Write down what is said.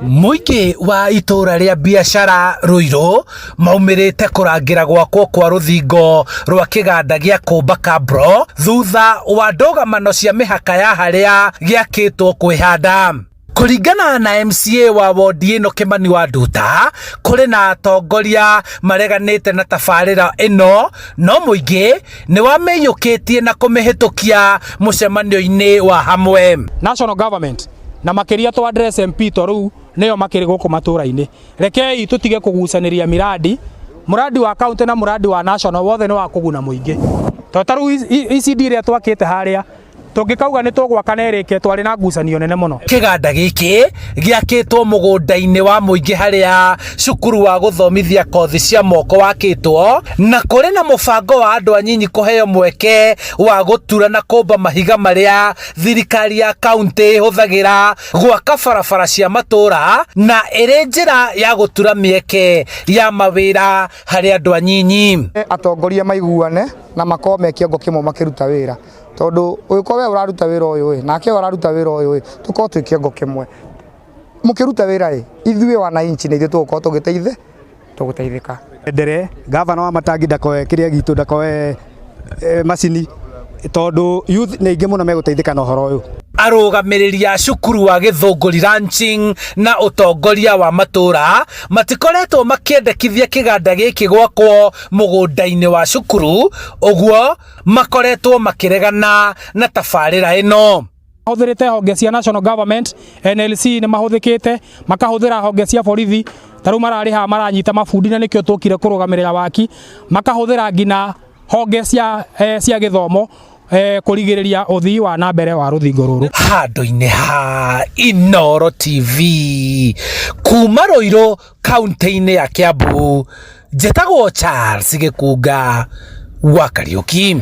Mũingĩ wa itũra rĩa biacara Ruiru maumĩrĩte kũrangĩra gwakwo kwa rũthingo rwa kĩganda gĩa kũmba Kabro thutha wa ndũgamano cia mĩhaka ya harĩa gĩakĩtwo kwĩhanda. Kũringana na MCA wa wondi ĩno Kĩmani wa Nduta, kũrĩ na atongoria mareganĩte na tabarĩra ĩno, no mũingĩ nĩ wamĩiyũkĩtie na kũmĩhĩtũkia mũcemanio-inĩ wa hamwe. National government na makiria tũ address MP to rĩu nĩo makĩrĩ gũkũ matũra-inĩ. Rekei tũtige kũgucanĩria miradi, mũradi wa county na mũradi wa national wothe nĩ wa kũguna mũingĩ. To ta rĩu ECD ĩrĩa twakĩte harĩa tũngĩkauga nĩ tũgwaka na ĩrĩke twarĩ na ngucanio nene mũno. Kĩganda gĩkĩ gĩakĩtwo mũgũnda-inĩ wa mũingĩ harĩa cukuru wa gũthomithia kothi cia moko wakĩtwo, na kũrĩ na mũbango wa andũ anyinyi kũheo mweke wa gũtura na kũmba mahiga marĩa thirikari ya kaunti ĩhũthagĩra gwaka barabara cia matũra, na ĩrĩ njĩra ya gũtura mĩeke ya mawĩra harĩ andũ anyinyi. Atongoria maiguane na makorwo me kĩongo kĩmwe makĩruta wĩra, tondũ ũngĩkorwo we ũraruta wĩra ũyũ ĩ nake ũyũ araruta wĩra ũyũ ĩ, tũkorwo twĩ kĩongo kĩmwe mũkĩruta wĩra ĩ, ithuĩ wananchi nĩ ithuĩ tũgũkorwo tũgũteithĩka. Ndere gavana wa Matangi ndakoe kĩrĩa gitũ, ndakoe macini, tondũ youth nĩ aingĩ mũno megũteithĩka na ũhoro ũyũ. Arũgamĩrĩri a cukuru wa Gĩthũngũri Ranching na ũtongoria wa matũra matikoretwo makĩendekithia kĩganda gĩkĩ gwakwo mũgũnda-inĩ wa cukuru, ũguo makoretwo makĩregana na tabarĩra ĩno. Mahũthĩrĩte honge cia national government, NLC nĩ mahũthĩkĩte, makahũthĩra honge cia borithi, ta rĩu mararĩha maranyita mabundi na nĩkĩo tũkire kũrũgamĩrĩra waki, makahũthĩra nginya honge cia gĩthomo kũrigĩrĩria ũthii wa na mbere wa rũthingo rũrũ. Handũ-inĩ ha Inooro TV kuma Ruiru kaunti-inĩ ya Kiambu, njĩtagwo Charles Gĩkunga wa Kariũki.